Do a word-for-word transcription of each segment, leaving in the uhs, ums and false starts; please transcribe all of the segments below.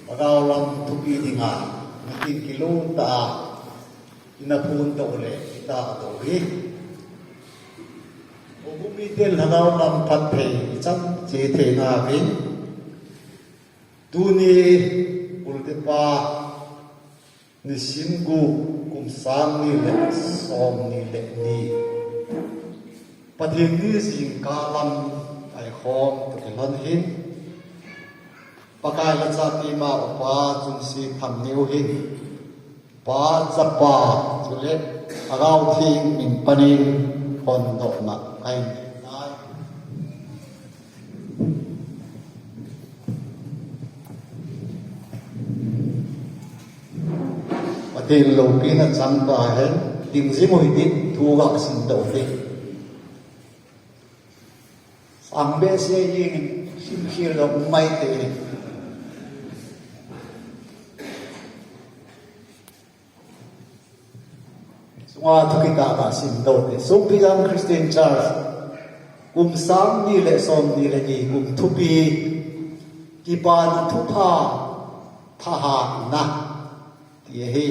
Lhagao lam thupi dinga, nakin kilung ta a, ina phun to le, ita to hi. Houbung miten lhagao lam phatthei, chan che thei na vin. Tuni, ultipa, nisim gup kum sang ni le som ni le ni. Pathen ni jingkah lam ai khom to kilhon hin. Pakai la cha tima upa chunsi tham niu hin. Pa, Chapa, chule Lhagao Theng min panin hondohna ahin. Pathen loupina chang ta hen, ding jing u hite, thu ga sim doh te. Sang behseh jing in, sim khel doh mai te. Sunga thu kitah a sim doh te. Songpijang Christian Church, kum sang ni le som ni le ni, kum thupi, kipana thupha, thahatna, ti ahi.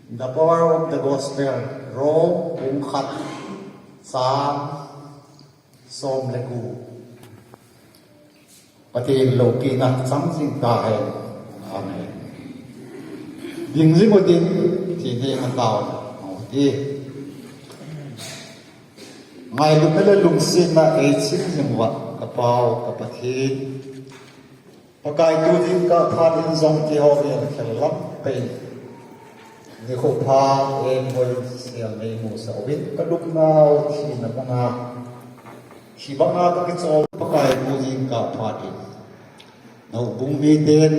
The Power of the Gospel, Rome, bung khat, chang som le gup. Pathen loupina chang jing ta hen. Amen. Ding jing u tin, Pathen henga taona. Hiti. Ngailutna le lungsetna eichim jing uva, ka Pa u, ka Pathen. Pakai tu jingkah phat in jong keiho vel khel lam pen. Nikho pha, eihon sel nei musah uvin, ka lupnau thina banga, thi banga ka kichol Pakai tu jingkah phat in. Na houbung miten,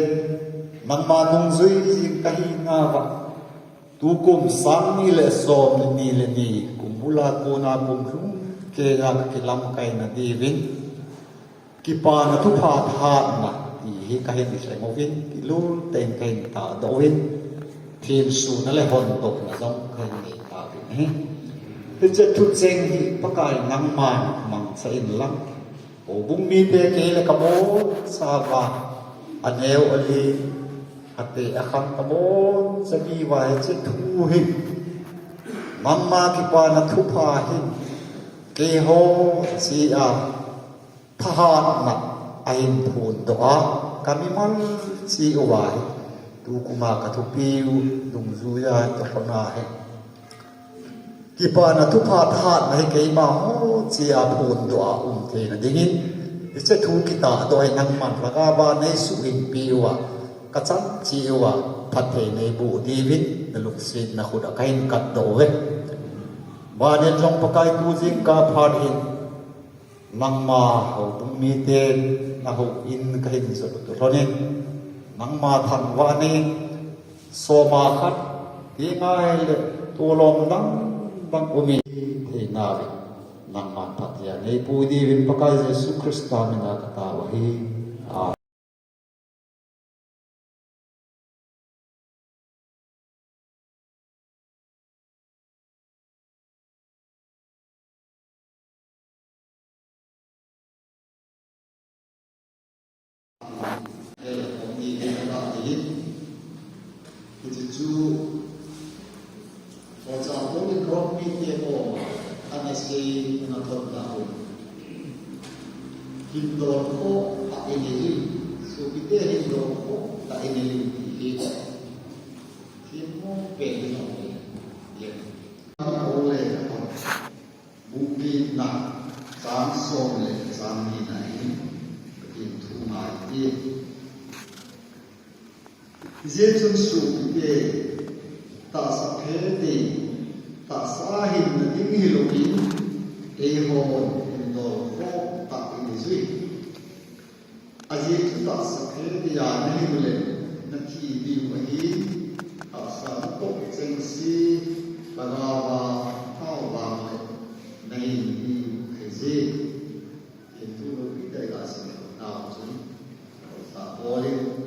nangma nungjui jing kahi nauva. Tukum sang ni le som ni le ni, kum bula kona kum lhung kenga ka kilamkai na diuvin. Kipana thupha thahatna, ti hi kahin lheng uvin, kilungtah in kahin tahdoh uvin, thensona le hondohna jong kahin nei tauvin ahi. Hiche thucheng hi Pakai nangman mangcha in lang. Houbung mite kei le ka bonchauva, aneo ali, ate akhang ka bonchauva hiche thu hi. Nangma kipana thupha hi, keiho chea, thahatna ahin phondoh a, ka mimal cheh uva hi, tukuma ka thupiu, dungjuiya hi ka khona hi. Kipana thupha thahatna hi keima ho chea phondoh a um theina dingin, hiche thu kitahdoh hi nangman lhagao va nei suhhinpeh uva, ka chan cheh uva, phatthei nei boh diuvin, na lungsetna khut a kahin katdoh uve. Vanin jong Pakai tu jingkah phat in, nangma houbung miten, na houin kahin jot u toh lhonin, nangma thangvahna in, soma khat, ti ngai le, tolom dang dang um in, thei nave, nangman phatthei neipui diuvin Pakai Jesu Christa mina ka tao ahi. Amen. Hichu Oja Tony Crosby te koma ana sei, ana thot na hun. Hindol kho ta inei in, sopite hindol kho ta inei in ti hi. Thim mo pen ni no le. Ole. Bung getna, chang som le chang nina hin, Pathen thu ngai ti. Hijeh chun sopite, tahsa phe te, tahsa hinna ding hilou in, eihon hindol kho ta inei jui. Ajeh chu tahsa phe tia nahin uleh, nathi diu ahi, tahsa natoh chengse, lhagao a thao vang le, nahin diu ahi je. Hin thu loupi tah a iga simdoh nau chun, tahsa bol in,